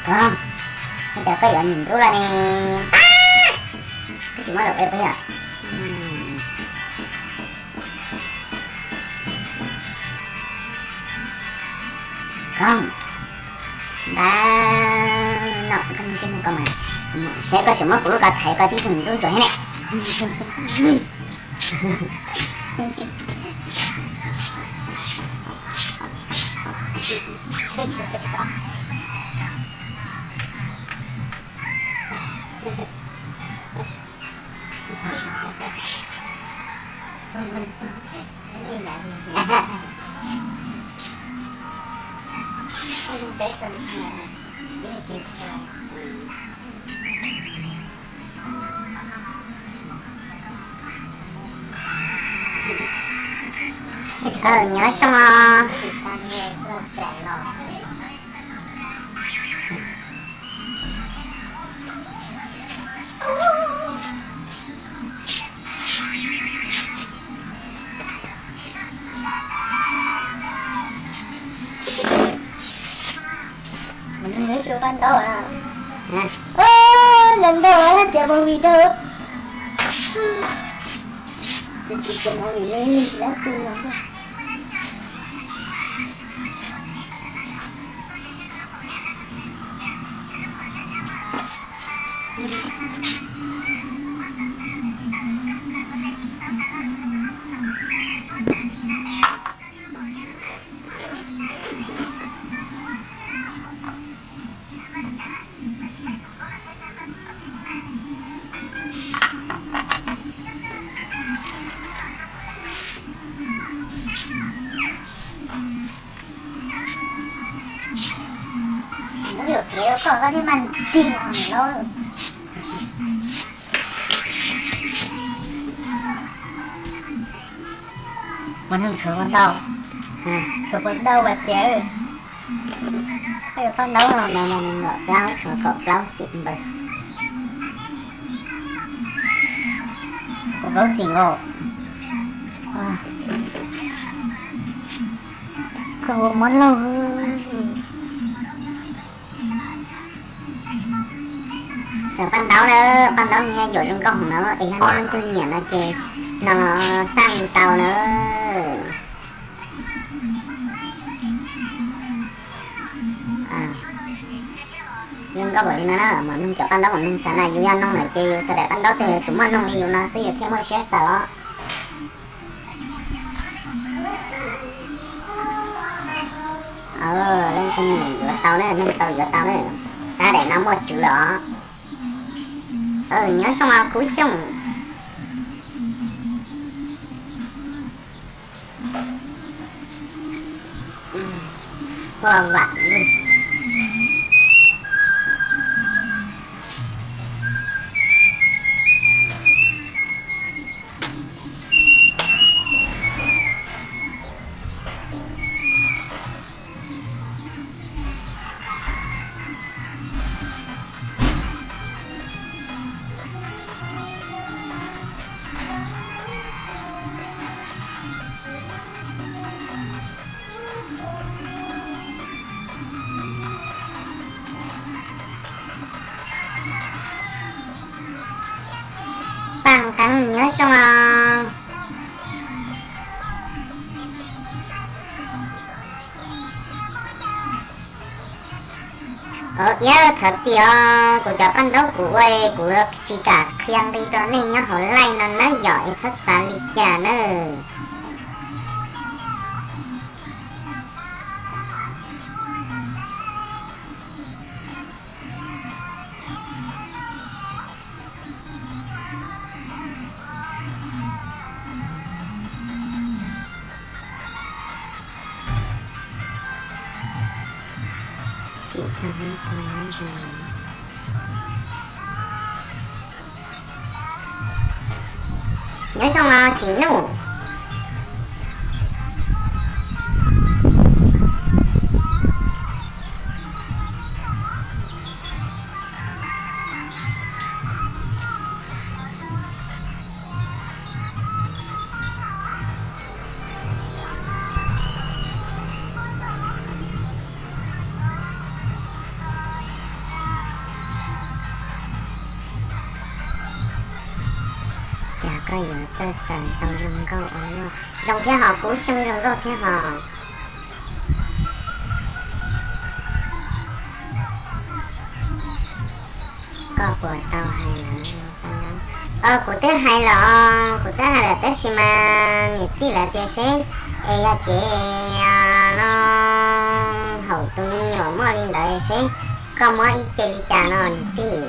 Koj, ua cas koj yuav ntxub lawm ne? Koj tsis muab lus ua puas yog? Koj, npab no koj ntsej muag koj mas, saib koj tseem muab kuv lub koj thaiv koj tib tug ntxub ntsuav thiab ne. Nyob zoo os. Ntau ntau tias movie dau. Mus neeg tshuav paj ntau, tshuav paj ntau vas tias, paj ntaub no no no no plaub tshuav kaum plaub xim npawg, kaum plaub xim nkaus. Koj ua mov lauj. Xaws paj ntaub na, paj ntaub nyiaj yuav zoo nkauj heev na, es yog nej leej twg nyiam no ces no xaj tau na. Zoo nkauj npaum li no na, mam noog cov paj ntaub mam noog xav na, yus yog noog lawm ces yus xav daim paj ntaub twg yuav tsum muaj noog li yus no xwb yus thiaj muaj siab xaws os. Leej twg nyiam yuav tau na, noog tau yuav tau na. Tab daim no muaj tswv lawm os. Nyob zoo os Kub Xyooj. Ua vam. Paj nqeeb nyob zoo os. Iab thov txim os, kuv cov paj ntaub kuv ua kuv tsis kam qhia nqi rau nej nyob hauv live no nawb yom, es txhob xav li cas nawb. Nyob zoo os Tsim Nuj. Koj yuav txawj xaws tau zoo nkauj ua luaj. Zoo thiab hos, kub xyeej zoo nkauj thiab hos. Koj puas tau hais lawm? Kuv twb hais lawm, kuv twb hais lawm tab sis mas niam tij lawv tias seb es yog ces no haum tus me nyuam muaj li ntawd seb koj muab ib ce li cas no niam tij.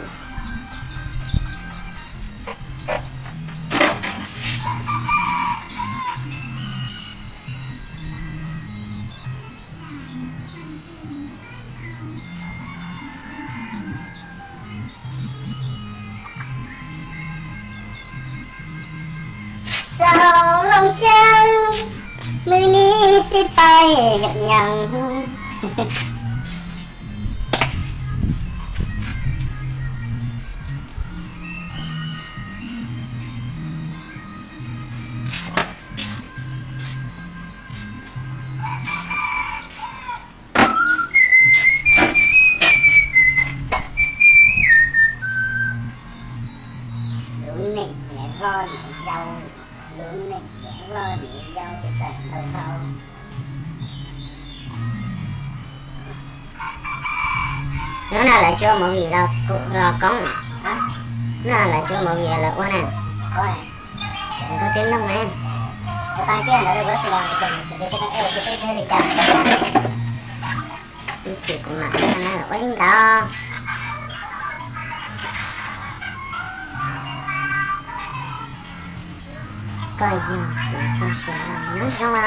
Xaus loo caij, nws nim sib pais nyeem. Lub neej niam hlob niam yau, lub neej niam hlob niam yau txawm tau tau. Hnub no lawv tsis ua movie los koob, hnub no lawv tsis ua movie lawv ua na. Nkauj Tib Noog ne. Ib txhis kuv mam ua na, ua li ntawd. Koj yog kuv txoj sia, nyob zoo.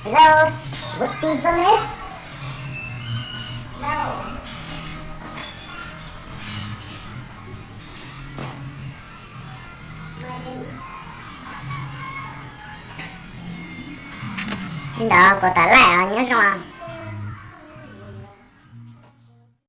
Hello, what is this? Li ntawd kuv tas laij os, nyob zoo.